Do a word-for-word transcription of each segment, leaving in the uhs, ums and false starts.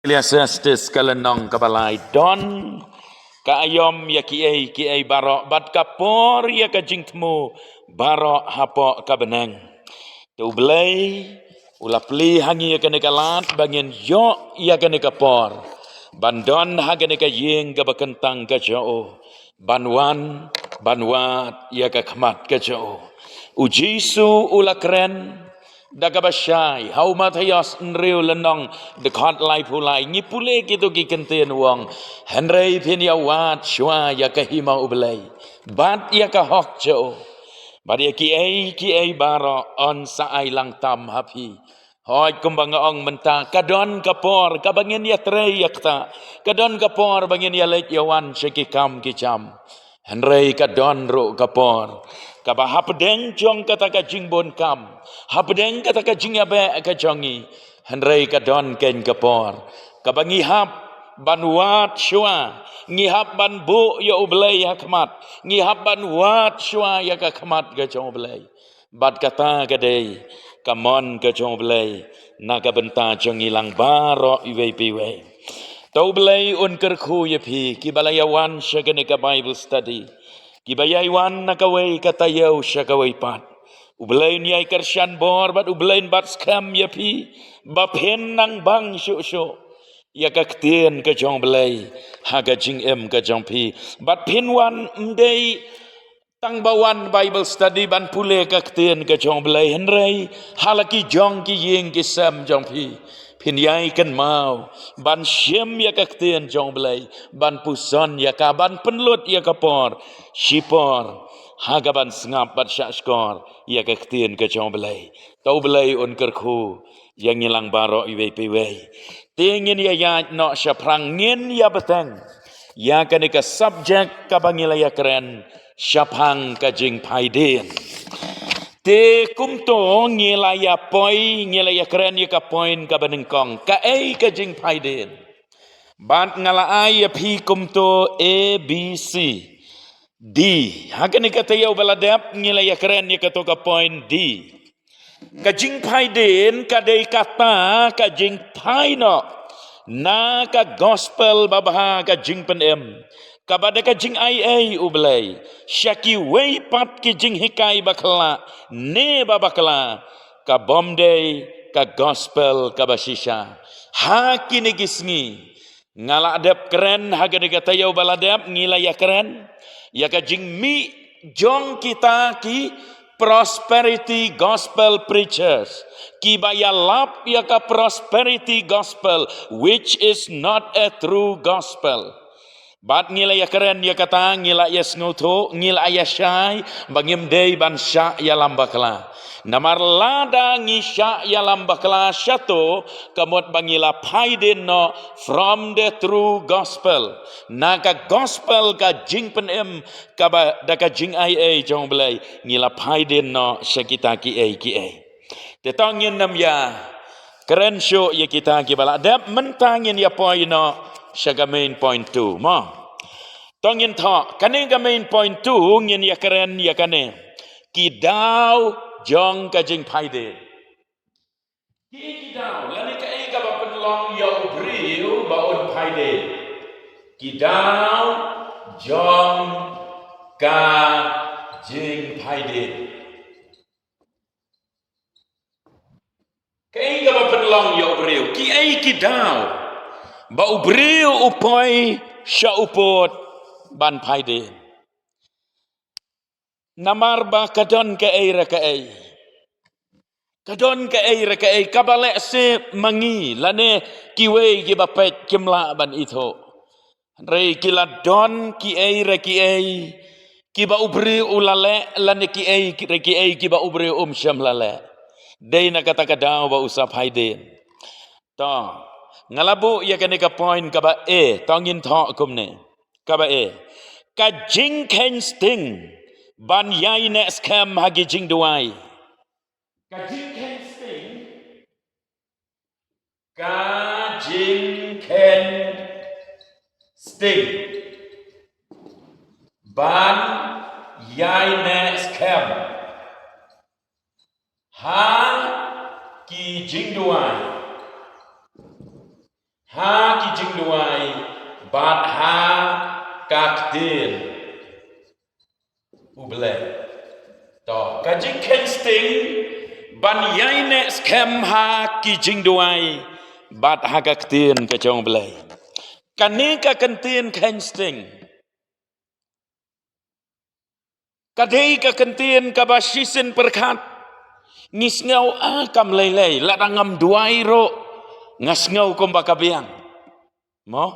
Ecclesiastes ka lynnong kaba lai, don ka aïom ïa kiei kiei baroh, bad ka por ïa ka jingthmu baroh hapoh ka bneng. Te U Blei u la plie ha ngi ïa kane ka lad ba ngin ïoh ïa kane ka por ban don ha kane ka ïing kaba kyntang ka jong u, ban wan ban wad ïa ka khmat ka jong u. U Jisu u la kren da kaba shai ha u Mathaios hynriew lynnong dkhot laiphew lai, ngi pule kito ki kyntien, u ong: Hynrei phin ïa wad shuwa ïa ka hima U Blei bad ïa ka hok jong u, bad ïa kiei kiei baroh yn sa ai lang tam ha phi. Hooid, kumba nga ong mynta, ka don ka por kaba ngin ïatrei ïa kata, ka don ka por ba ngin ïaleit ïawan sha ki kam ki jam. Hynrei ka don ruh ka por kaba hapdeng jong kata ka jingbun kam, hapdeng kata ka jingïabeh ka jong ngi, hynrei ka don keiñ ka por kaba ngi hap ban wad shuwa, ngi hap ban buh ïa U Blei ha khmat, ngi hap ban wad shuwa ïa ka khmat ka jong U Blei. Bad kata ka dei ka mon ka jong U Blei na ka bynta jong ngi lang baroh iwei pa iwei. To U Blei un kyrkhu ïa phi kiba la ïawan sha kane ka Bible study, kiba ïai wan na kawei ka taïew sha kawei pat. U Blei un ïai kyrshan bor bad U Blei un bat skhem ïa phi ba phin nang bang shuh shuh ïa ka ktien ka jong U Blei ha ka jingim ka jong phi. Bad phin wan ym dei tang ba wan Bible study ban pule ka ktien ka jong U Blei, hynrei ha la ki jong ki ïing ki sem jong phi, phin ïai kynmaw ban shim ïa ka ktien jong U Blei, ban puson ïa ka, ban pynlut ïa ka por shipor ha kaban sngap bad shahshkor ïa ka ktien ka jong U Blei. To U Blei un kyrkhu ïa ngi lang baroh iwei pa iwei. Te ngin ïa ïaid noh shaphrang, ngin ïa bteng ïa kane ka subject kaba ngi la ïa kren shaphang ka jingphaidien. Te kumto ngi la ïa poi, ngi la ïa kren ïa ka point kaba nyngkong, kaei ka jingphaidien. Bad nga la ai ïa phi kumto A, B, C, D. Ha kane ka taïew ba la dep ngi la ïa kren ïa kato ka point D. Ka jingphaidien ka dei kata ka jingphai noh na ka gospel babha, ka jingpynim kaba da ka jingaiei U Blei sha kiwei pat ki jinghikai bakla ne babakla, ka bym dei ka gospel kaba shisha. Ha kine ki sngi nga la dep kren, ha kane ka taïew ba la dep ngi la ïa kren ïa ka jingmih jong kita ki prosperity gospel preachers, kiba ïalap ïa ka prosperity gospel, which is not a true gospel. Bad ngi la ïa kren ïa kata, ngi la ïa sngewthuh, ngi la ïa shai ba ngim dei ban shah ïalam bakla. Namar lada ngi shah ïalam bakla shato, ka mut ba ngi la phaidien noh from the true gospel, na ka gospel ka jingpynim kaba da ka jingaiei jong U Blei, ngi la phaidien noh sha kita kiei kiei. Te to ngin nym ïa kren shuh ïa kita kiba la dep, mynta ngin ïa poi noh sha ka main point two mo. To ngin thoh kane ka main point two, ngin ïa kren ïa kane: ki daw jong ka jingphaidien. Ki, ki daw lane kaei kaba pynlong ïa u briew ba un phaidien? Ki daw jong ka jingphaidien. Kaei kaba pynlong ïa u briew? Kiei ki daw ba u briew u poi sha u pud ban phaidien? Namar ba ka don kaei re kaei, ka don kaei re kaei kaba lehse ma ngi lane kiwei kiba peit kim lah ban ithuh. Hynrei ki la don kiei re kiei kiba u briew u la leh, lane kiei re kiei kiba u briew um shym la leh. Dei na kata ka daw ba u sa phaidien. To, nga la buh ïa kane ka point kaba A, to ngin thoh kumne. Kaba A, ka jingkheiñ sting ban ïaineh skhem ha ki jingduwai. Ka jingkheiñ sting, ka jingkheiñ sting ban ïaineh skhem ha ki jingduwai. ha ki jingduwai bad ha ka ktien U Blei. To, ka jingkheiñ sting ban ïaineh skhem ha ki jingduwai bad ha ka ktien ka jong U Blei. Kane ka ktien kheiñ sting ka dei ka ktien kaba shisien pyrkhat. Ngi sngew, ah, kam lei lei, lada ngam duwai ruh nga sngew kumba ka biang. Mo?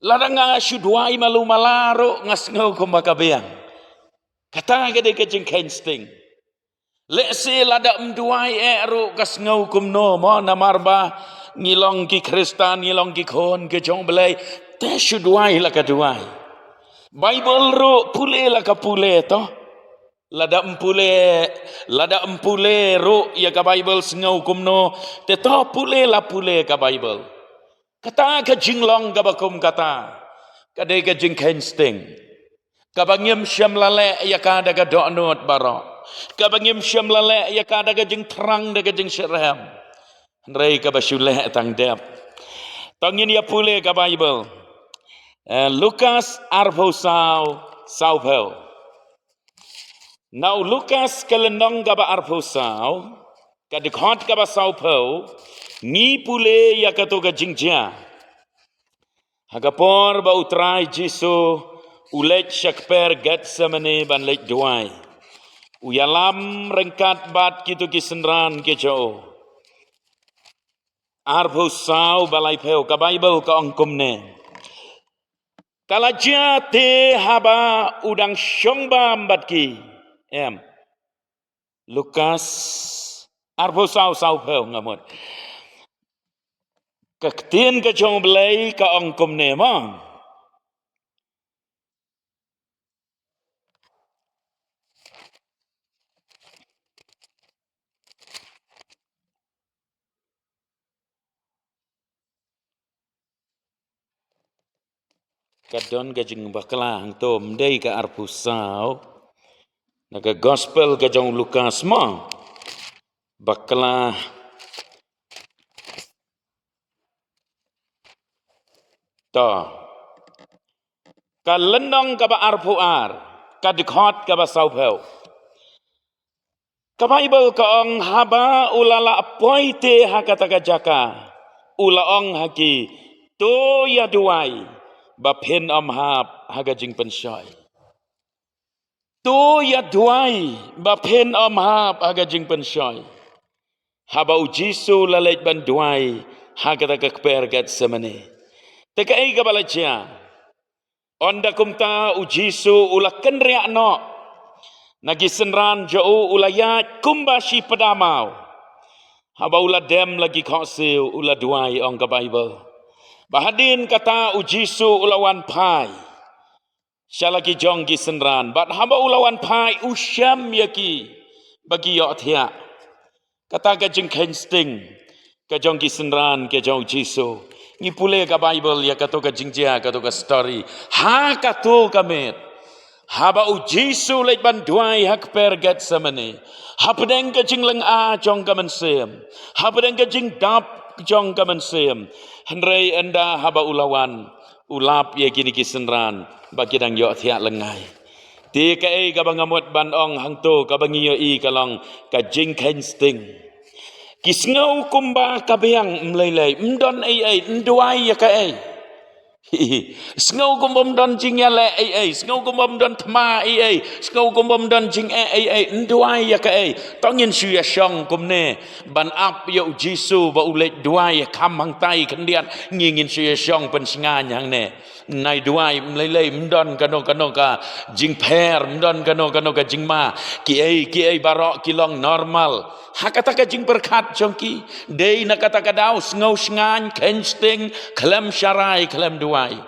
Lada nga shu duwai malu mala ruh nga sngew kumba ka biang. Kata ka dei ka jingkheiñ sting. Lehse lada ym duwai eh ruh ka sngew kumno, mo, namar ba ngi long ki Khristan, ngi long ki khun ki jong U Blei. Te shu duwai la ka duwai. Baibl ruh pule la ka pule, to. Lada ym pule, lada ym pule ruh ïa ka Baibl sngew kumno, te to pule la pule ka Baibl. Kata ka jinglong kaba kum kata ka dei ka jingkheiñ sting. Kaba ngim shym la leh ïa ka da ka dohnud baroh. Kaba ngim shym la leh ïa ka da ka jingthrang, da ka jingshitrhem. Hynrei kaba shu leh tang dep. To ngin ïa pule ka Baibl. Eh, Lukas arphew saw, sawphew. Na u Lukas ka lynnong kaba arphew saw, ka dkhot kaba sawphew, ngi pule ïa kato ka jingjia. Ha ka por ba U Trai Jisu u leit sha kper Getsemane ban leit duwai, u ïalam ryngkat bad kito ki synran ki jong u. Arphew saw ba laiphew, ka Baibl ka ong kumne. Ka la jia te haba u dang shong bam bad ki. Em. Lukas arphew saw, sawphew, nga mut. Ka ktien ka jong U Blei ka ong kumne, mo. Ka don ka jingbakla hangto, ym dei ka arphew saw. Na ka gospel ka jong u Lukas, mo. Bakla. To. Ka lynnong kaba arphew ar, ka dkhot kaba sawphew. Ka Baibl ka ong, haba u la lah poi te ha kata ka jaka, u la ong ha ki, to ïa duwai ba phin ym hap ha ka jingpynshoi. To ïa duwai ba phin ym hap ha ka jingpynshoi. Haba u Jisu u la leit ban duwai ha kata ka kper Getsemane, te kaei kaba la jia? Ynda kumta u Jisu u la kynriah noh na ki synran jong u, u la ïaid kumba shi pdamaw. Haba u la dem la ki khohsiew, u la duwai, ong ka Baibl. Ba hadien kata u Jisu u la wan phai sha la ki jong ki synran. Bad haba u la wan phai, u shem ïa ki ba ki ïohthiah. Kata ka jingkheiñ sting ka jong ki synran ka jong u Jisu. Ngi pule ka Baibl ïa kato ka jingjia, kato ka story. Ha kato ka miet, haba u Jisu u leit ban duwai ha kper Getsemane, hapdeng ka jinglynga jong ka mynsiem, hapdeng ka jingdap jong ka mynsiem, hynrei ynda haba u la wan, u lap ïa kine ki synran ba ki dang ïohthiah lyngngai. Te kaei kaba nga mut ban ong hangto, kaba ngi ïohi ka long ka jingkheiñ sting. Ki sngew kumba ka biang, ym lei lei, ym don ei ei, ym duwai ïa kaei. Sngew kumba ym don jingïaleh ei ei, sngew kumba ym don thma ei ei, sngew kumba ym don jingeh ei ei, ym duwai ïa kaei. To ngin shu ïashong kumne ban ap ïa u Jisu ba u leit duwai ha kham hangtai khyndiat, ngi ngin shu ïashong pynshngaiñ hangne. Nai duwai, ym lei lei, ym don kano kano ka jingpher, ym don kano kano ka jingma. Kiei kiei baroh ki long normal. Ha kata ka jingpyrkhat jong ki, dei na kata ka daw sngew shngaiñ, kheiñ sting, khlem sharai, khlem duwai.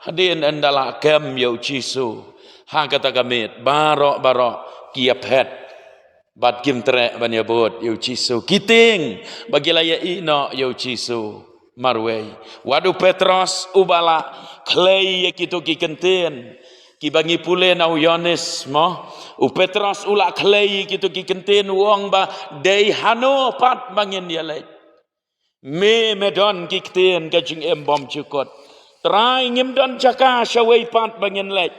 Hadien ynda la kem ïa u Jisu ha kata ka miet, baroh baroh ki ïaphet bad kim treh ban ïabud ïa u Jisu. Ki tieng ba ki la ïaieh noh ïa u Jisu marwei. Wat u Petros uba la khlei ïa kito ki kyntien kiba ngi pule na u Ïoannis, mo. U Petros u la khlei ïa kito ki kyntien, u ong ba dei hano pat ba ngin ïaleit. Me me don ki ktien ka jingim bymjukut. Trai, ngim don jaka shawei pat ba ngin leit.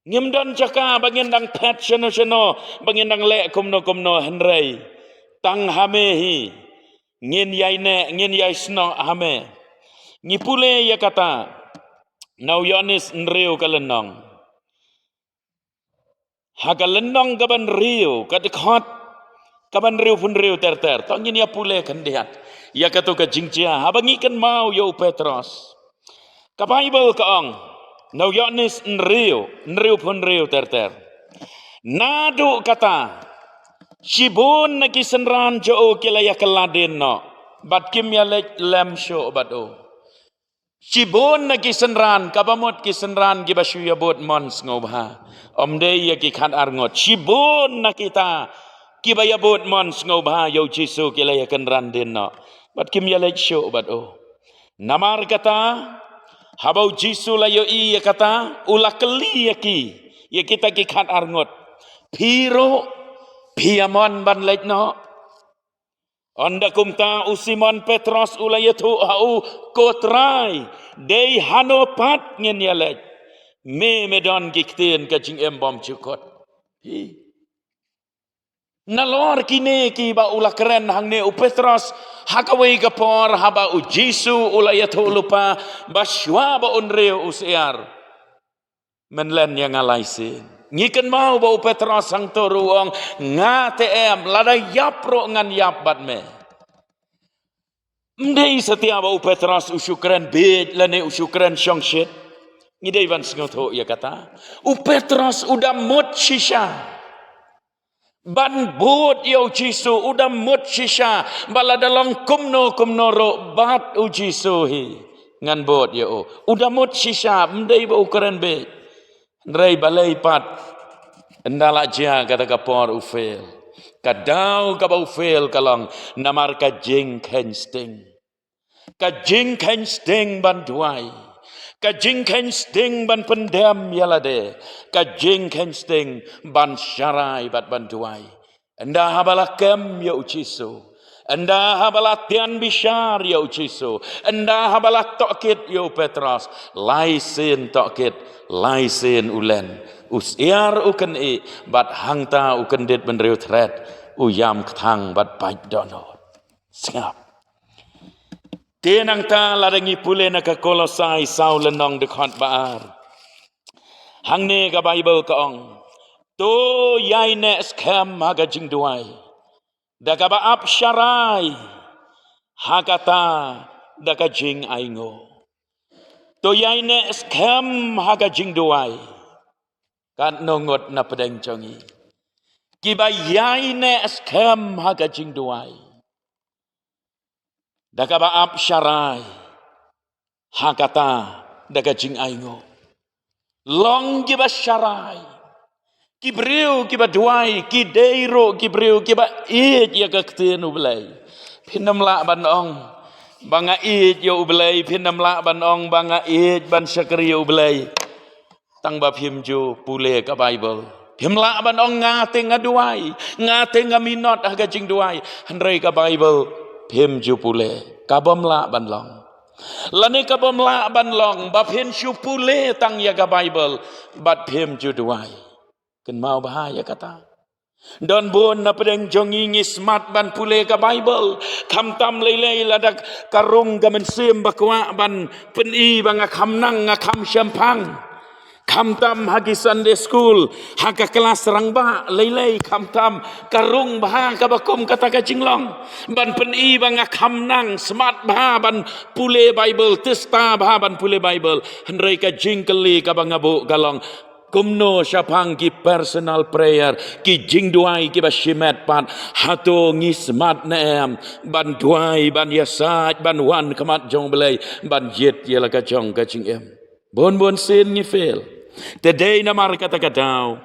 Ngim don jaka ba ngin dang phet shano shano, ba ngin dang leh kumno kumno, hynrei tang ha me hi ngin ïai neh, ngin ïai snoh ha me. Ngi pule ïa kata na u Ïoannis hynriew ka lynnong. Ha ka lynnong kaba hynriew, ka dkhot kaba hynriewphew hynriew ter ter. To ngin ïa pule khyndiat ïa kato ka jingjia haba ngi kynmaw ïa u Petros. Ka Baibl ka ong, na u Ïoannis hynriew, hynriewphew hynriew ter ter: Naduh kata, shibun na ki synran jong u ki la ïa kylla dien noh, bad kim ïa leit lem shuh bad u. Shibun na ki synran, kaba mut ki synran kiba shu ïa bud mon sngewbha, ym dei ïa ki khatar ngut. Shibun na kita kiba ïa bud mon sngewbha ïa u Jisu ki la ïa kynran dien noh, bad kim ïa leit shuh bad u. Namar kata, haba u Jisu la ïohi ïa kata, u la kylli ïa ki, ïa kita ki khatar ngut: Phi ruh phi ïa mon ban leit noh? Ynda kumta u Simon Petros u la ïathuh ha u: Ko Trai, dei hano pat ngin ïa leit? Me me don ki ktien ka jingim bymjukut. Hi. Nalor kine kiba u la kren hangne u Petros, ha kawei ka por haba u Jisu u la ïathuh lypa ba shuwa ba un riew u syiar, men len ïa nga lai sien. Ngi kynmaw ba u Petros hangto ruh u ong: Nga te em, lada ïap ruh ngan ïap bad me. Ym dei satia ba u Petros u shu kren bieit lane u shu kren shongshit. Ngi dei ban sngewthuh ïa kata. U Petros u da mut shisha ban bud ïa u Jisu, u da mut shisha ba lada long kumno kumno ruh bad u Jisu hi ngan bud ïa u. U da mut shisha, ym dei ba u kren bieit. Hynrei balei pat, ynda la jia kata ka por u fail. Ka daw kaba u fail ka long namar ka jingkheiñ sting. Ka jingkheiñ sting ban duwai. Ka jingkheiñ sting ban pyndem ïa lade. Ka jingkheiñ sting ban sharai bad ban duwai. Ynda haba la kem ïa u Jisu, ynda haba la tian bishar ïa u Jisu, ynda haba la tohkit ïa u Petros, lai sien tohkit, lai sien u len. U syiar u kynnoh, bad hangta u kyndit bynriew thret, u ïam kthang bad pait dohnud. Sngap. Te nangta lada ngi pule na ka Kolosai saw lynnong dkhot ba ar, hangne ka Baibl ka ong: To ïai neh skhem ha ka jingduwai, da kaba ap sharai ha kata da ka jingainguh. To ïai neh skhem ha ka jingduwai. Katno ngut na pdeng jong ngi kiba ïai neh skhem ha ka jingduwai, da kaba ap sharai ha kata da ka jingainguh? Long kiba sharai. Ki briew kiba duwai ki dei ruh ki briew kiba ïeit ïa ka ktien u Blei. Phin ym lah ban ong ba nga ïeit ïa u Blei, phin ym lah ban ong ba nga ïeit ban shakri ïa u Blei, tang ba phim ju pule ka Baibl. Phim lah ban ong nga te nga duwai, nga te nga minot ha ka jingduwai, hynrei ka Baibl phim ju pule. Ka bym lah ban long. Lane ka bym lah ban long ba phin shu pule tang ïa ka Baibl bad phim ju duwai. Kynmaw bha ïa kata. Don bun na pdeng jong ngi ngi smat ban pule ka Baibl. Khamtam lei lei lada ka rung ka mynsiem ba kwah ban pyni ba nga kham nang, nga kham shemphang. Khamtam ha ki Sunday school, ha ka klas rangbah, lei lei khamtam ka rung bha kaba kum kata ka jinglong ban pyni ba nga kham nang, smat bha ban pule Baibl, tista bha ban pule Baibl. Hynrei ka jingkylli kaba nga buh ka long, kumno shaphang ki personal prayer, ki jingduwai kiba shimet pat? Hato ngi smat ne em ban duwai, ban ïasaid, ban wan khmat jong u Blei, ban jied ïa la ka jong ka jingim? Bun bun sien ngi fail. Te dei namar kata ka daw,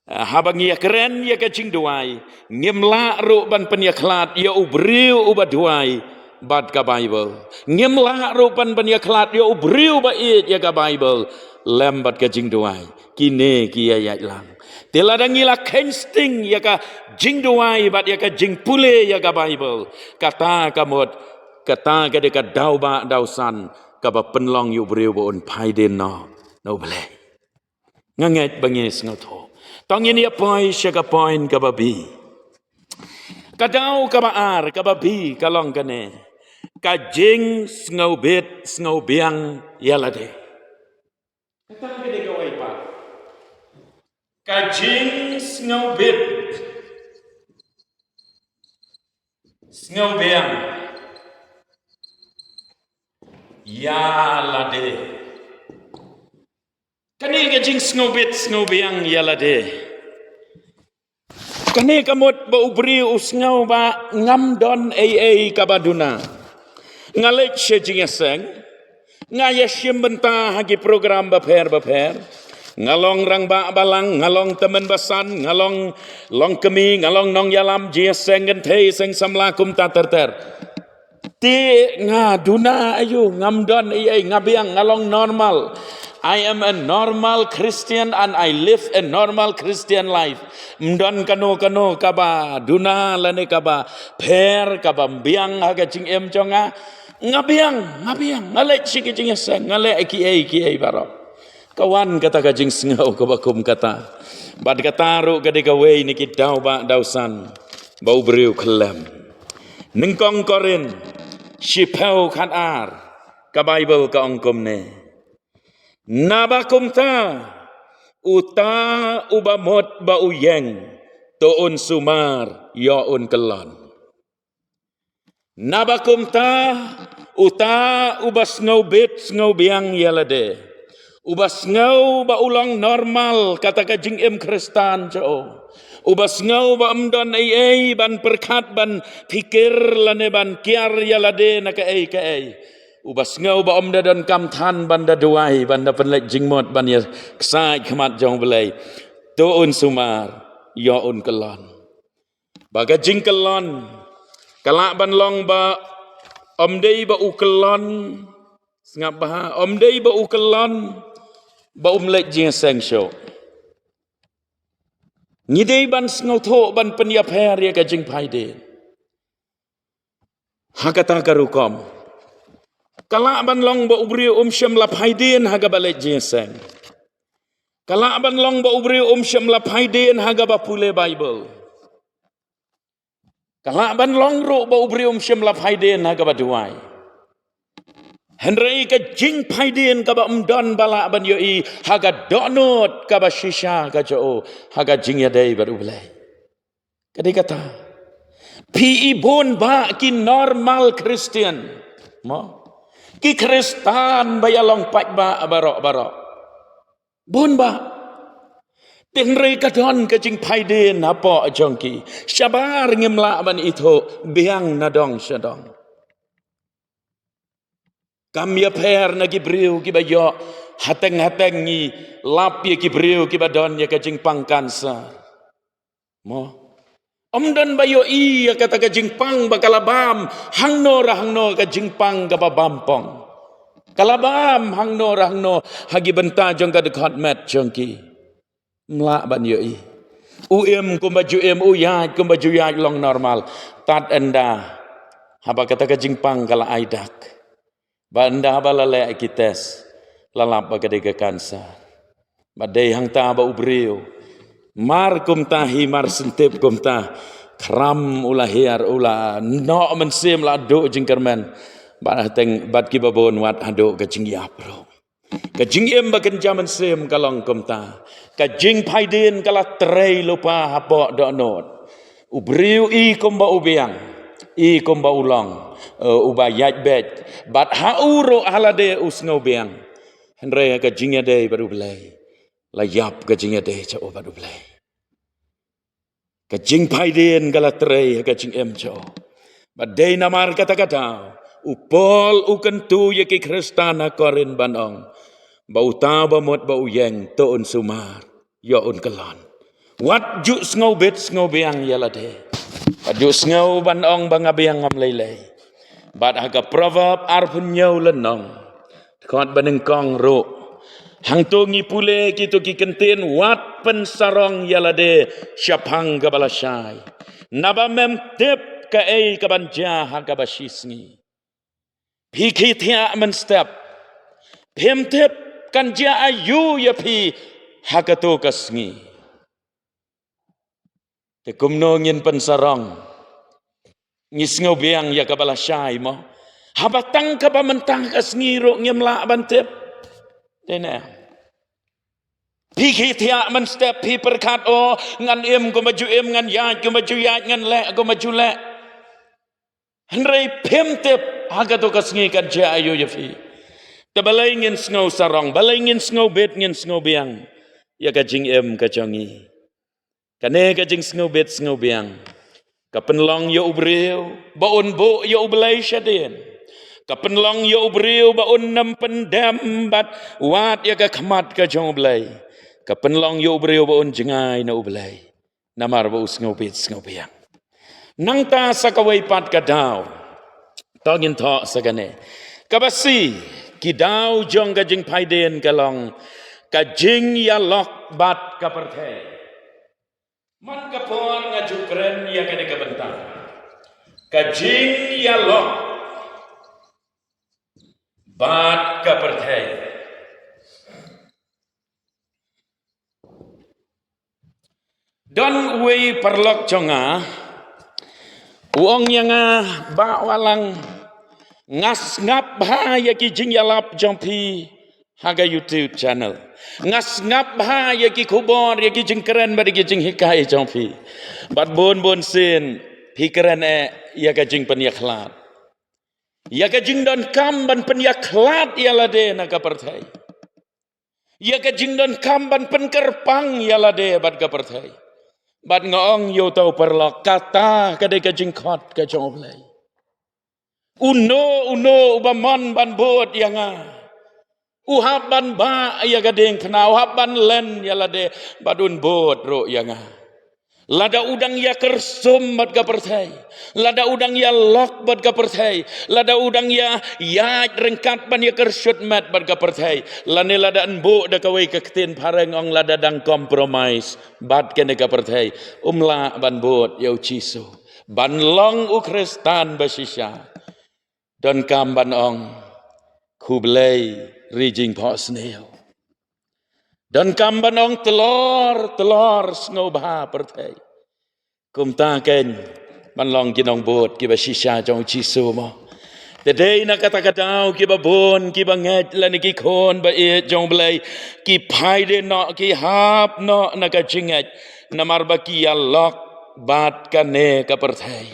ah, haba ngi ïa kren ïa ka jingduwai, ngim lah ruh ban pynïakhlad ïa u briew uba duwai bad ka Baibl. Ngim lah ruh ban pynïakhlad ïa u briew ba ïeit ïa ka Baibl lem bad ka jingduwai. Kine ki ïa ïaid lang. Te lada ngi la kheiñ sting ïa ka jingduwai bad ïa ka jingpule ïa ka Baibl, kata ka mut Kata ka dei ka daw ba daw san kaba pynlong ïa u briew ba un phai dien noh na u Blei. Nga ngeit ba ngi sngewthuh. To ngin ïa poi sha ka point kaba B. Ka daw kaba ar, kaba B, ka long kane. Ka jingsngewbit sngewbiang ïa lade. Kata ka dei kawei pat. Ka jingsngewbit sngewbiang ïa lade. Kane ka jingsngewbit sngewbiang ïa lade, kane ka mut ba u briew u sngew ba ngam don ei ei kaba duna. Nga leit sha jingïaseng, nga ïashim bynta ha ki program bapher bapher. Nga long rangbah balang, nga long tymmen basan, nga long longkmie, nga long nongïalam jingïaseng kynthei seng samla kumta ter ter. Te nga duna aïu, ngam don ei ei, nga biang, nga long normal. I am a normal Christian and I live a normal Christian life. Ym don kano kano kaba duna lane kaba pher, kaba biang ha ka jingim jong nga. Nga biang, nga biang, nga leh shi ki jingïaseng, nga leh kiei kiei baroh. Ka wan kata ka jingsngew kaba kum kata. Bad kata ruh ka dei kawei na ki daw ba daw san ba u briew khlem. Nyngkong Korinth shiphew khatar, ka Baibl ka ong kumne. Naba kumta, uta uba mut ba u ïeng, to un sumar, ïoh un kyllon. Naba kumta, uta uba sngewbit sngewbiang ïa lade, uba sngew ba u long normal kata ka jingim Khristan jong u, uba sngew ba ym don ei ei ban pyrkhat, ban phikir lane ban kiar ïa lade na kaei kaei, uba sngew ba ym da donkam than ban da duwai, ban da pynleit jingmut, ban ïa ksaid khmat jong u Blei, to un sumar, ïoh un kyllon. Ba ka jingkyllon ka lah ban long ba ym dei ba u kyllon, sngap bha, ym dei ba u kyllon ba um leit jingïaseng shuh. Ngi dei ban sngewthuh ban pynïapher ïa ka jingphaidien ha kata ka rukom. Ka lah ban long ba u briew um shym la phaidien ha kaba leit jingïaseng. Ka lah ban long ba u briew um shym la phaidien ha kaba pule Baibl. Ka lah ban long ruh ba u briew um shym la phaidien ha kaba duwai. Hynrei ka jingphaidien kaba ym don ba lah ban ïohi ha ka dohnud kaba shisha ka jong u ha ka jingïadei bad u Blei. Ka dei kata. Phi i bun bah ki normal Christian, mo? Ki Khristan ba ïalong paidbah baroh baroh. Bun bah. Hynrei ka don ka jingphaidien hapoh jong ki. Shabar ngim lah ban ithuh, biang na dong sha dong. Kam ïapher na ki briew kiba ïoh hateng hateng, ngi lap ïa ki briew kiba don ïa ka jingpang cancer. Mo. Ym don ba ïohi ïa kata ka jingpang ba ka la bam hangno ra hangno, ka jingpang kaba bam pong. Ka la bam hangno ra hangno ha ki bynta jong ka dkhot met jong ki. Ym lah ban ïohi. U im kumba ju im, u ïaid kumba ju ïaid, long normal. Tad ynda haba kata ka jingpang ka la ai dak. Ba ynda ba la leh ki test, la lap ba ka dei ka cancer. Ba dei hangta ba u briew, mar kumta hi, mar syntip kumta, khram u la hiar, u la noh mynsiem, la duh jingkyrmen. Bad hateng bad kiba bun wat haduh ka jingïap ruh. Ka jingim ba kynja mynsiem ka long kumta. Ka jingphaidien ka la trei lypa hapoh dohnud. U briew i kumba u biang, i kumba u long, eh, uba ïaid beit. Bad ha u ruh ha lade u sngew biang. Hynrei ha ka jingïadei bad u Blei, la ïap ka jingïadei jong u bad u Blei. Ka jingphaidien ka la trei ha ka jingim jong u. Bad dei namar kata ka daw u Paul u kyntu ïa ki Khristan ha Korinth ban ong, ba uta ba mut ba u ïeng, to un sumar, ïoh un kyllon. Wat ju sngew bit sngew biang ïa lade. Wat ju sngew ban ong ba nga biang ngam lei lei. Bad ha ka Proverb arphew hynñiew lynnong, dkhot ba nyngkong ruh, hangto ngi pule kito ki kyntien: wat pynsarong ïa lade shaphang kaba lashai, naba mem tip kaei kaban jia ha kaba shisngi. Phi khie thiah mynstep. Phim tip kan jia aïu ïa phi ha kato ka sngi. Te kumno ngin pynsarong? Ngi sngew biang ïa kaba lashai mo. Haba tang kaba mynta ka sngi ruh ngim lah ban tip. Te ne. Phi khie thiah mynstep, phi pyrkhat, o, ngan im kumba ju im, ngan ïaid kumba ju ïaid, ngan leh kumba ju leh. Hynrei phim tip ha kato ka sngi kan jia aïu ïa phi. Te balei ngin sngew sarong, balei ngin sngew bit, ngin sngew biang ïa ka jingim ka jong ngi. Kane ka jingsngewbit sngewbiang ka pynlong ïa u briew ba un buh ïa u Blei shadien. Ka pynlong ïa u briew ba un nym pyndem bad wad ïa ka khmat ka jong u Blei. Ka pynlong ïa u briew ba un jngai na u Blei namar ba u sngewbit sngewbiang. Nangta sa kawei pat ka daw, to ngin thoh sa kane. Kaba shi, ki daw jong ka jingphaidien ka long ka jingïalok bad ka pyrthei. Man ka por nga ju kren ïa kane ka bynta, ka jingïalok bad ka pyrthei. Don uwei paralok jong nga u ong ïa nga, Bah Wahlang, nga sngap bha ïa ki jingïalap jong phi ha ka YouTube channel. Nga sngap bha ïa ki khubor, ïa ki jingkren bad ïa ki jinghikai jong phi. Bad bun bun sien phi kren eh ïa ka jingpynïakhlad, ïa ka jingdonkam ban pynïakhlad ïa lade na ka pyrthei, ïa ka jingdonkam ban pynkyrpang ïa lade bad ka pyrthei. Bad nga ong ïa uta u paralok, kata ka dei ka jingkhot ka jong u Blei. Uno uno uba mon ban bud ïa nga, u hap ban bah ïa ka diengphna, u hap ban len ïa lade bad un bud ruh ïa nga. Lada u dang ïa kyrsum bad ka pyrthei, lada u dang ïalok bad ka pyrthei, lada u dang ïa ïaid ryngkat ban ïa kyrshut met bad ka pyrthei, lane lada yn buh da kawei ka ktien phareng ong lada dang compromise bad kane ka pyrthei, um lah ban bud ïa u Jisu ban long u Khristan ba shisha. Donkam ban ong, khublei ri jingphohsniew. Donkam ban ong, tlor tlor sngewbha pyrthei. Kumta kein ban long ki nongbud kiba shisha jong u Jisu mo. Te dei na kata ka daw kiba bun kiba ngeit lane ki khun ba ïeit jong u Blei ki phaidien noh, ki hap noh na ka jingngeit namar ba ki ïalok bad kane ka pyrthei.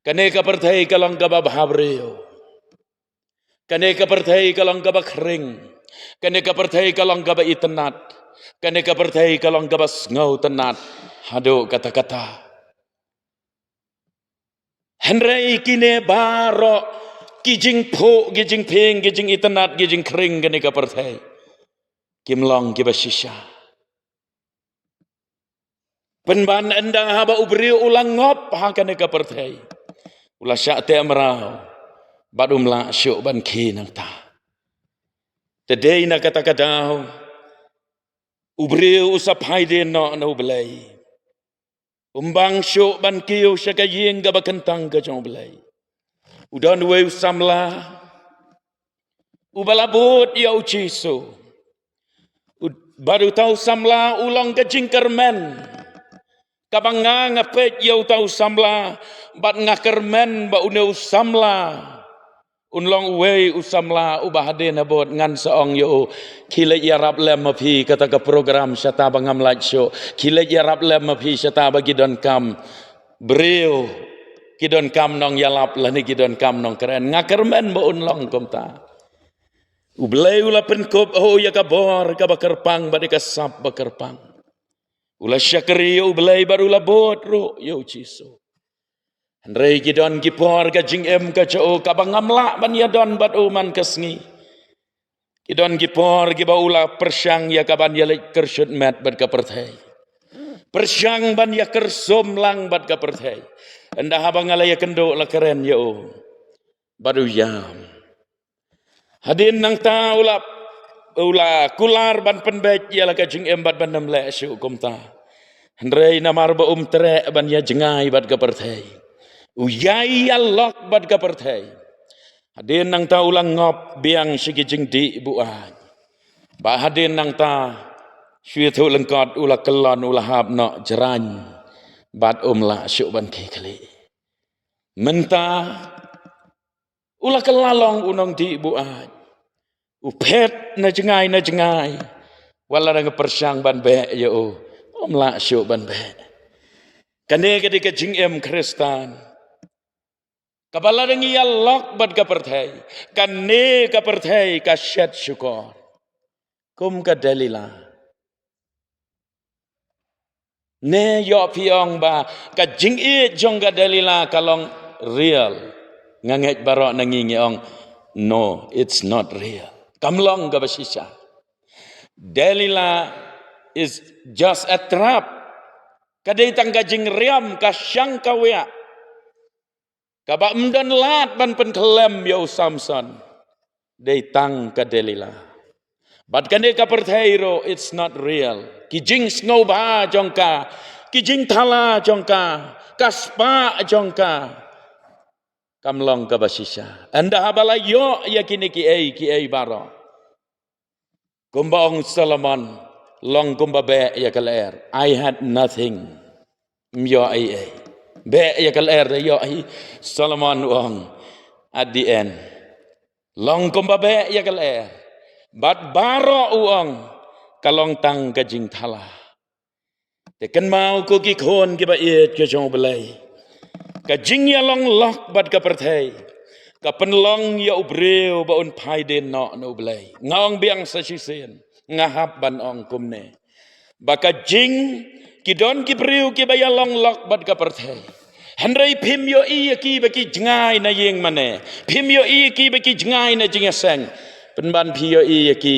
Kane ka pyrthei ka long kaba bhabriew. Kane ka pyrthei ka long kaba khring. Kane ka pyrthei ka long kaba itynnad. Kane ka pyrthei ka long kaba sngewtynnad haduh katta katta. Hynrei kine baroh, ki jingphuh, ki jingphieng, ki jingitynnad, ki jingkhring kane ka pyrthei, kim long kiba shisha. Pynban ynda haba u briew u la ngop ha kane ka pyrthei, u la shah teh mraw bad um lah shuh ban khie nangta. Te dei na kata ka daw u briew u sa phaidien noh na u Blei. Um bang shuh ban kiew sha ka ïing kaba kyntang ka jong u Blei. U don uwei u samla uba la bud ïa u Jisu. U, bad uta u samla u long ka jingkyrmen. Kaba nga nga peit ïa uta u samla bad nga kyrmen ba une u samla un long uwei u samla uba hadien habud ngan sa ong ïa u, khie leit ïarap lem ma phi kata ka program shata ba ngam lait shuh. Khie leit ïarap lem ma phi shata ba ki donkam briew, ki donkam nongïalap lane ki donkam nongkren. Nga kyrmen ba un long kumta. U Blei u la pynkup ha u ïa ka bor kaba kyrpang bad ïa ka sap ba kyrpang. U la shakri ïa u Blei bad u la bud ruh ïa u Jisu. Hynrei ki don ki por ka jingim ka jong u kaba ngam lah ban ïadon bad u man ka sngi. Ki don ki por kiba u la pyrshang ïa kaban ïaleit kyrshut met bad ka pyrthei, pyrshang ban ïa kyrsum lang bad ka pyrthei. Ynda haba nga la ïakynduh la kren ïa u bad u ïam. Hadien nangta u la, u la kular ban pynbeit ïa la ka jingim bad ban ym leh shuh kumta. Hynrei namar ba um treh ban ïa jngai bad ka pyrthei, u ïai ïalok bad ka pyrthei. Hadien nangta u la ngop biang sha ki jingdih buaid. Bad hadien nangta, shu ïathuh lyngkot u la kyllon, u la hap noh jrang. Bad um lah shuh ban khie khlieh. Mynta, u la kylla long u nongdih buaid. U phet na jngai na jngai. Wat la dang pyrshang ban beh ïa u, um lah shuh ban beh. Kane ka dei ka jingim Khristan. Kaba la dang ïalok bad ka pyrthei. Kane ka pyrthei ka shet shukor. Kum ka Delila. Ne ïoh phi ong ba ka jingïeit jong ka Delila ka long real? Nga ngeit baroh na ngi ngi ong, no, it's not real. Kam long kaba shisha. Delila is just a trap. Ka dei tang ka jingriam, ka shang ka wiah. Kaba ym don lad ban pynkhlem ïa u Samson. Dei tang ka Delila. Bad kane ka pyrthei ruh, it's not real. Ki jingsngewbha jong ka, ki jingthala jong ka, ka spah jong ka. Kam long kaba shisha. Ynda haba la ïoh ïa kine kiei kiei baroh. Kumba ong Solomon, long kumba beh ïa ka lyer. I had nothing. Ym ïoh ei ei. Beh ïa ka lyer da ïoh hi. Solomon u ong, at the end. Long kumba beh ïa ka lyer. Bad baroh u ong, ka long tang ka jingthala. Te kynmaw ko ki khun kiba ïeit ka jong U Blei. Ka jingïalong lok bad ka pyrthei ka pynlong ïa u briew ba un phai dien noh na U Blei. Nga ong biang sa shisien, nga hap ban ong kumne. Ba ka jing, ki don ki briew kiba ïalong lok bad ka pyrthei. Hynrei phim ïohi ïa ki ba ki jngai na ïing mane. Phim ïohi ïa ki ba ki jngai na jingïaseng. Pynban phi ïohi ïa ki,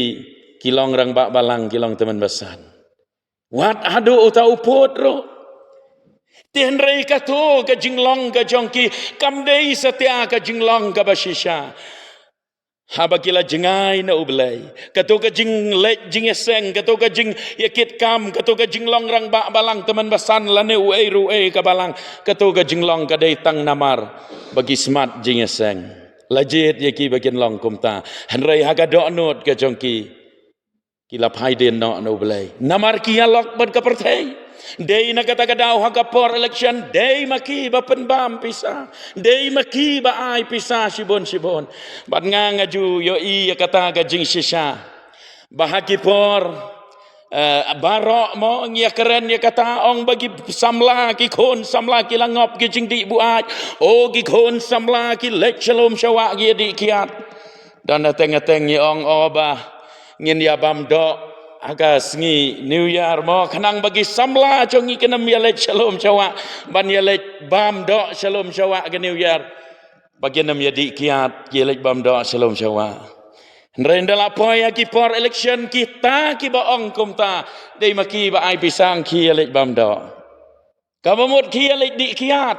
ki long rangbah balang, ki long tymmen basan. Wat haduh uta u pud ruh. Te hynrei kato ka jinglong ka jong ki kam dei satia ka jinglong kaba shisha. Haba ki la jngai na U Blei, kato ka jingleit jingïaseng, kato ka jingïakit kam, kato ka jinglong rangbah balang tymmen basan lane uei ruh uei ka balang, kato ka jinglong ka dei tang namar ba ki smat jingïaseng. La jied ïa ki ba kin long kumta. Hynrei ha ka dohnud ka jong ki, ki la phai dien noh na U Blei. Namar ki ïalok bad ka pyrthei. Dei na kata ka daw ha ka por election, dei ma ki ba pynbam pisa. Dei ma ki ba ai pisa shibun shibun. Bad nga nga ju ïohi ïa kata ka jingshisha. Ba ha ki por, eh, baroh mo ngi ïakren ïa kata, ong ba ki samla, ki khun samla ki la ngop ki jingdih buaid. O ki khun samla ki leit sha lum sha wah ki ïadih kiad. Don hateng hateng ngi ong, o ba ngin ïa bam doh ha ka sngi New Year mo, khnang ba ki samla jong ngi kin ym ïaleit sha lum sha wah, ban ïaleit bam doh sha lum sha wah ka New Year. Ba kin ym ïadih kiad, ki ïaleit bam doh sha lum sha wah. Hynrei ynda la poi ha ki por election, kita kiba ong kumta, dei ma ki ba ai pisa ki ïaleit bam doh. Kaba mut ki ïaleit dih kiad.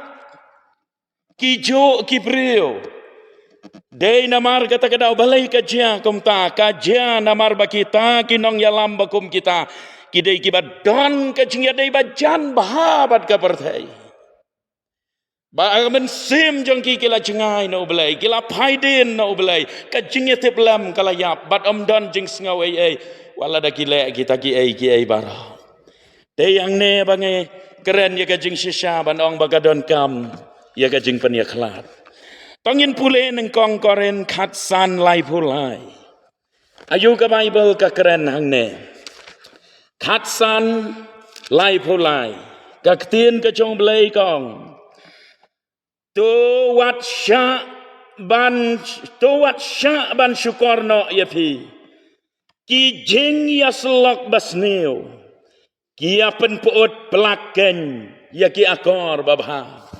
Ki juh ki briew. Dei namar kata ka daw balei ka jia kumta, ka jia namar ba kita ki nongïalam ba kum kita ki dei kiba don ka jingïadei ba jan bha bad ka pyrthei. Ba ha ka mynsiem jong ki ki la jngai na U Blei, ki la phai dien na U Blei, ka jingïatiplem ka la ïap, bad ym don jingsngew ei ei, wat la da ki leh kita kiei kiei baroh. Te hangne ba ngi kren ïa ka jingshisha ban ong ba ka donkam ïa ka jingpynïakhlad. To ngin pule nyngkong Korinth khatsan laiphew lai. Aïu ka Baibl ka kren hangne? Khatsan laiphew lai. Ka ktien ka jong U Blei ka ong, to wat shah ban, to wat shah ban shukor noh ïa phi, ki jingïasyllok basniew, ki ïa pynpyut plak keiñ ïa ki akor babha.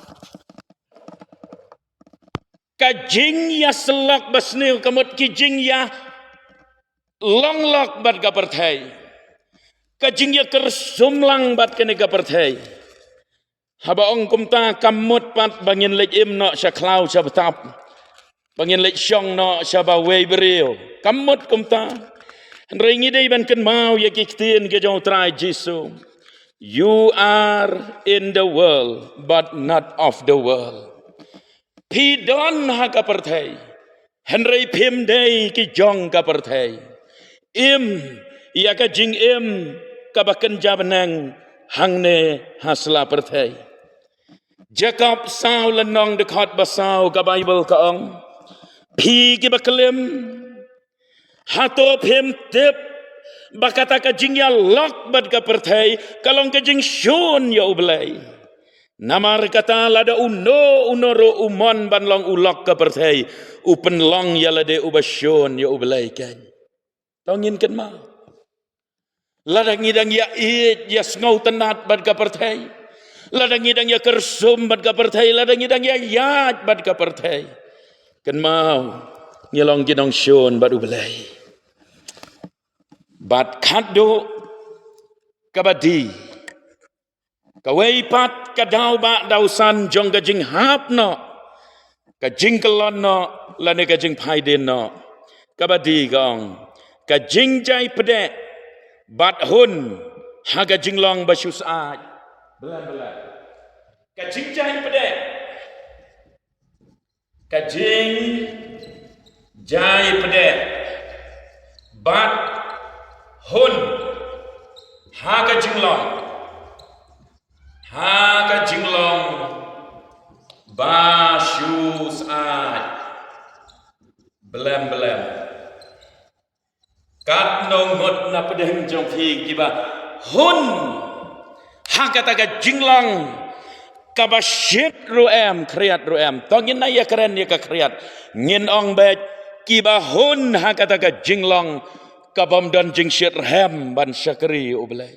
Ka jingïasyllok basniew ka mut ki jingïalong lok bad ka pyrthei. Ka jingïakyrsum lang bad kane ka pyrthei. Haba ong kumta, kam mut pat ba ngin leit im noh sha khlaw sha btap, ba ngin leit shong noh sha ba wei briew. Kam mut kumta. Hynrei ngi dei ban kynmaw ïa ki ktien ki jong U Trai Jisu. You are in the world, but not of the world. Phi don ha ka pyrthei, Hynrei phim dei ki jong ka pyrthei. Im ïa ka jingim kaba kynja bneng hangne ha sla pyrthei. Jakob saw lynnong dkhot ba saw ka Baibl ka ong, phi kiba klim, hato phim tip ba kata ka jingïalok bad ka pyrthei ka long ka jingshun ïa U Blei? Namar kata lada uno uno ruh u mon ban long u lok ka pyrthei, u pynlong ïa lade uba shun ïa U Blei keiñ. To ngin kynmaw, lada ngi dang ïa ïeit ïa sngewtynnat bad ka pyrthei, lada ngi dang ïa kyrsum bad ka pyrthei, lada ngi dang ïa ïaid bad ka pyrthei, kynmaw, ngi long ki nongshun bad U Blei. Bad khadduh kaba die, kawei pat ka daw ba daw san jong ka jinghap noh, ka jingkyllon noh lane ka jingphaidien noh, kaba die ka ong, ka jingjai pdeh bad hun ha ka jinglong ba shu syaid. Blem blem. Ka jingjai pdeh, ka jingjai pdeh bad hun ha ka jinglong, ha ka jinglong ba shu syaid. Blem blem. Katno ngut na pdeng jong phi kiba hun ha kata ka jinglong kaba shit ruh em, khriat ruh em. To ngin ïa kren ïa ka khriat. Ngin ong beit, kiba hun ha kata ka jinglong kabym don jingshitrhem ban shakri U Blei.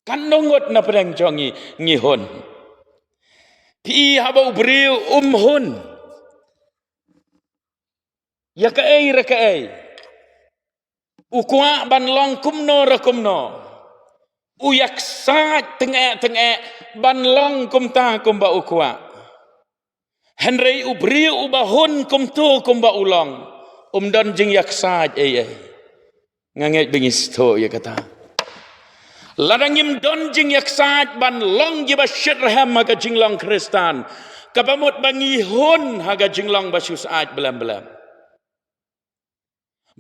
Katno ngut na pdeng jong ngi ngi hun? Phi haba u briew um hun ïa kaei re kaei, u kwah ban long kumno re kumno, u ïaksaid tyngeh tyngeh ban long kumta kumba u kwah. Hynrei u briew uba hun kumto kumba u long, um don jingïaksaid ei ei. Nga ngeit ba ngi sngewthuh ïa kata. Lada ngim don jingïaksaid ban long kiba shitrhem ha ka jinglong Khristan, kaba mut ba ngi hun ha ka jinglong ba shu syaid blem blem.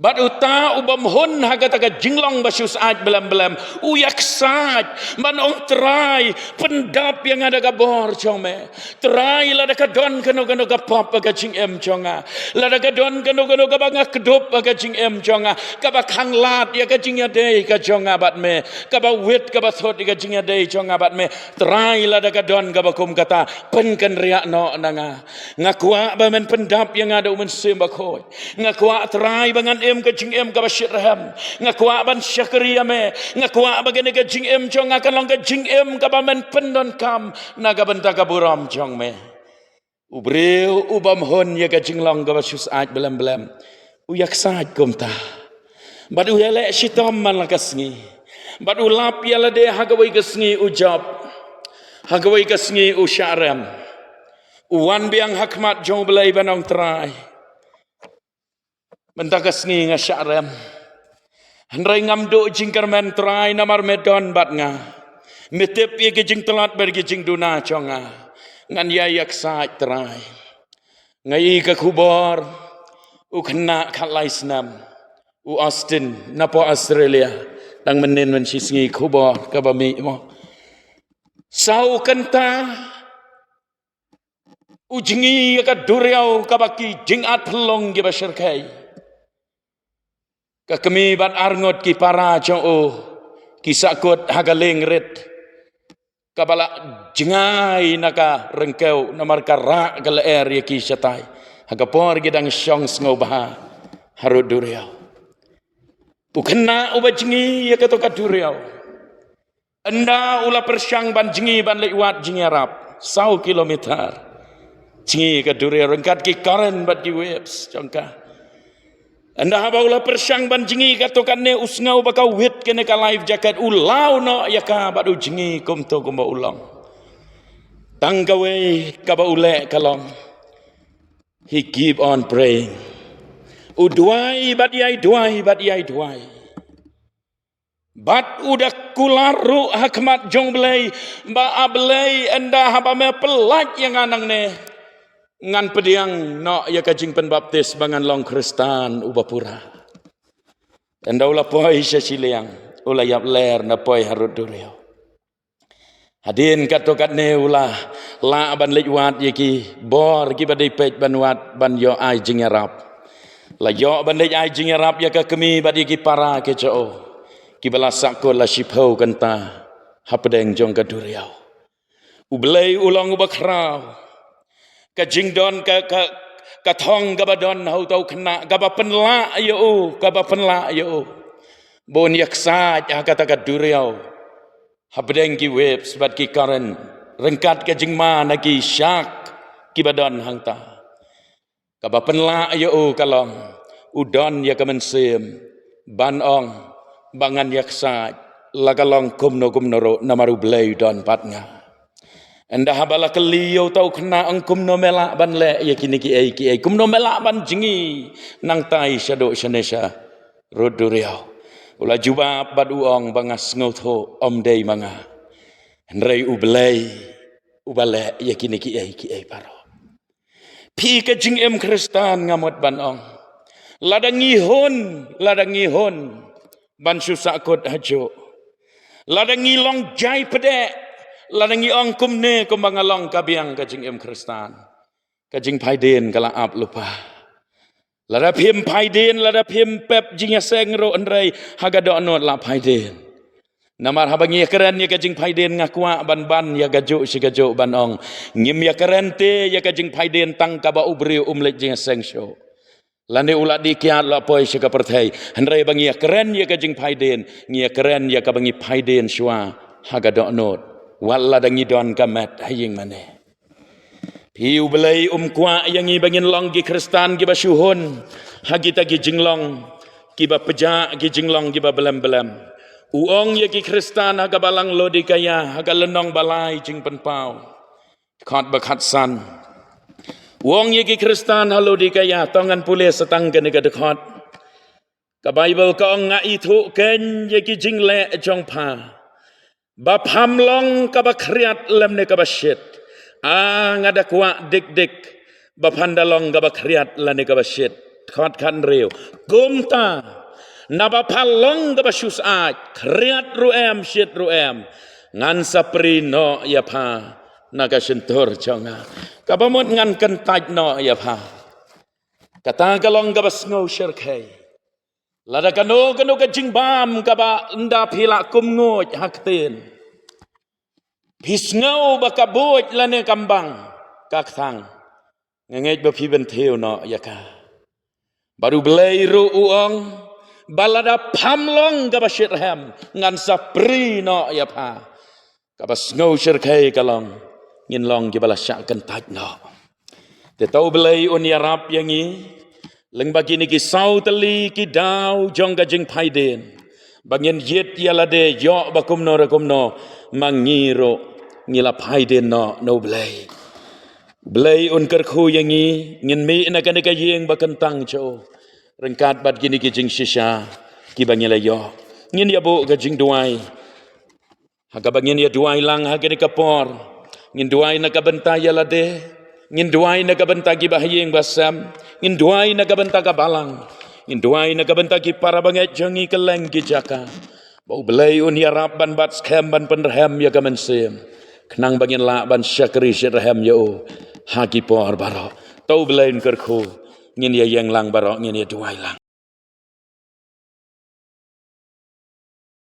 Bad uta ubym hun ha kata ka jinglong ba shu syaid blem blem, u ïaksaid ban ong, Trai, pyndap ïa nga da ka bor jong me. Trai, lada ka don kano kano ka pop ha ka jingim jong nga, lada ka don kano kano kaba nga kdup ha ka jingim jong nga, kaba khanglad ïa ka jingïadei ka jong nga bad me, kaba wit kaba thut ïa ka jingïadei jong nga bad me, Trai, lada ka don kaba kum kata, pynkynriah noh na nga. Nga kwah ba men pyndap ïa nga da u Mynsiem Bakhuid. Nga kwah, Trai, ba ngan im ka jingim kaba shitrhem. Nga kwah ban shakri ïa me. Nga kwah ba kane ka jingim jong nga kan long ka jingim kaba men pyndonkam na ka bynta ka burom jong me. U briew ubym hun ïa ka jinglong kaba shu syaid blem blem, u ïaksaid kumta. Bad u ïaleh shitom man la ka sngi. Bad u lap ïa lade ha kawei ka sngi u jop, ha kawei ka sngi u shah rem. U wan biang ha khmat jong U Blei ban ong, Trai, mynta ka sngi nga shah rem. Hynrei ngam duh jingkyrmen, Trai, namar me don bad nga. Me tip ïa ki jingtlot bad ki jingduna jong nga. Ngan ïai ïaksaid, Trai. Nga ïohi ka khubor, u khynnah khatlai snem, u Austin, na poh Australia, dang mynnin mynshisngi, khubor kaba mih mo. Saw kynta u jngi ïa ka duriaw kaba ki jingat pynlong kiba shyrkhei. Ka kmie bad arngut ki para jong u ki sahkut ha ka lieng rit kaba la jngai na ka ryngkew, namar ka rah ka lyer ïa ki shatai ha ka por ki dang shong sngewbha harud duriaw. U khynnah uba jngi ïa kato ka duriaw, ynda u la pyrshang ban jngi ban leit wad jingïarap saw kilometer, jngi ka duriaw ryngkat ki current bad ki waves jong ka. Ynda haba u la pyrshang ban jngi kato kane, u sngew ba ka wit kane ka life jacket, u law noh ïa ka bad u jngi kumto kumba u long. Tang kawei kaba u leh ka long, he keep on praying. U duwai bad ïai duwai bad ïai duwai. Bad u da kular ruh ha khmat jong U Blei ba, A Blei, ynda haba me pyllait ïa nga nangne, ngan pdiang noh ïa ka jingpynbaptis ba ngan long Khristan uba pura. Ynda u la poi sha shiliang, u la ïap ler na poi harud duriaw. Hadien katto katne u la lah ban leit wad ïa ki bor kiba dei peit ban wad ban ïoh ai jingïarap. La ïoh ban leit ai jingïarap ïa ka kmie bad ïa ki para ki jong u, kiba la sahkut la shiphew kynta hapdeng jong ka duriaw. U Blei u long uba khraw. Ka jingdon ka, ka, ka thong kaba don ha uta u khynnah kaba pynlah ïa u, kaba pynlah ïa u ba un ïaksaid ha kata ka duriaw hapdeng ki waves bad ki current, ryngkat ka jingma na ki shark kiba don hangta. Kaba pynlah ïa u ka long, u don ïa ka mynsiem ban ong ba ngan ïaksaid, la ka long kumno kumno ruh namar U Blei u don bad nga. Ynda haba la kylli ïa uta u khynnah, ong, kumno me lah ban leh ïa kine kiei kiei, kumno me lah ban jngi nangtai shaduh shane sharud duriaw? U la jubab bad u ong ba nga sngewthuh ym dei ma nga, hynrei U Blei uba leh ïa kine kiei kiei baroh. Phi, ka jingim Khristan nga mut ban ong, lada ngi hun, lada ngi hun ban shu sahkut hajuh, lada ngi long jai pdeng, lada ngi ong kumne kumba nga long ka biang ka jingim Khristan, ka jingphaidien ka la ap lypa. Lada phim phaidien, lada phim pep jingïaseng ruh, hynrei ha ka dohnud la phaidien. Namar haba ngi ïakren ïa ka jingphaidien, nga kwah ban ban ïa kajuh shi kajuh ban ong, ngim ïakren te ïa ka jingphaidien tang kaba u briew um leit jingïaseng shuh, lane u la dih kiad la poi sha ka pyrthei. Hynrei ba ngi ïakren ïa ka jingphaidien, ngi ïakren ïa kaba ngi phaidien shuwa ha ka dohnud, wat lada ngi don ka met ha ïing mane. Phi, U Blei um kwah ïa ngi ba ngin long ki Khristan kiba shu hun ha kita ki jinglong kiba pjah, ki jinglong kiba blem blem. U ong ïa ki Khristan ha ka balang Laodikaia ha ka lynnong ba lai, Jingpynpaw, dkhot ba khatsan. U ong ïa ki Khristan ha Laodikaia, to ngan pule sa tang kane ka dkhot. Ka Baibl ka ong, nga ithuh keiñ ïa ki jingleh jong pha, ba pham long kaba khriat lymne kaba shit. A, nga da kwah dik dik ba phan da long kaba khriat lane kaba shit. Dkhot khathynriew. Kumta, naba pha long kaba shu syaid, khriat ruh em, shit ruh em, ngan sa pri noh ïa pha na ka shyntur jong nga. Kaba mut ngan kyntait noh ïa pha. Kata ka long kaba sngew shyrkhei. Lada kano kano ka jingbam kaba ynda phi la kum nguid ha ktien, phi sngew ba ka buit lane ka mbang ka kthang, nga ngeit ba phi ban thew noh ïa ka. Bad U Blei ruh u ong ba lada pham long kaba shit ruh em, ngan sa pri noh ïa pha. Kaba sngew shyrkhei ka long, ngin long kiba la shah kyntait noh. Te to U Blei un ïarap ïa ngi lyngba kine ki saw tylli ki daw jong ka jingphaidien, ba ngin ïit ïa lade, ïoh ba kumno re kumno ma ngi ruh ngi la phaidien noh na U Blei. U Blei un kyrkhu ïa ngi, ngin mih na kane ka ïing ba kyntang jong u ryngkat bad kine ki jingshisha kiba ngi la ïoh. Ngin ïa buh ka jingduwai. Ha kaba ngin ïa duwai lang ha kane ka por, ngin duwai na ka bynta ïa lade, ngin duwai na ka bynta kiba ha ïing ba sem, ngin duwai na ka bynta ka balang, ngin duwai na ka bynta ki para bangeit jong ngi kylleng ki jaka. Ba U Blei un ïarap ban bat skhem, ban pynrhem ïa ka mynsiem, khnang ba ngin lah ban shakri shitrhem ïa u ha ki por baroh. To U Blei un kyrkhu, ngin ïa ïeng lang baroh, ngin ïa duwai lang.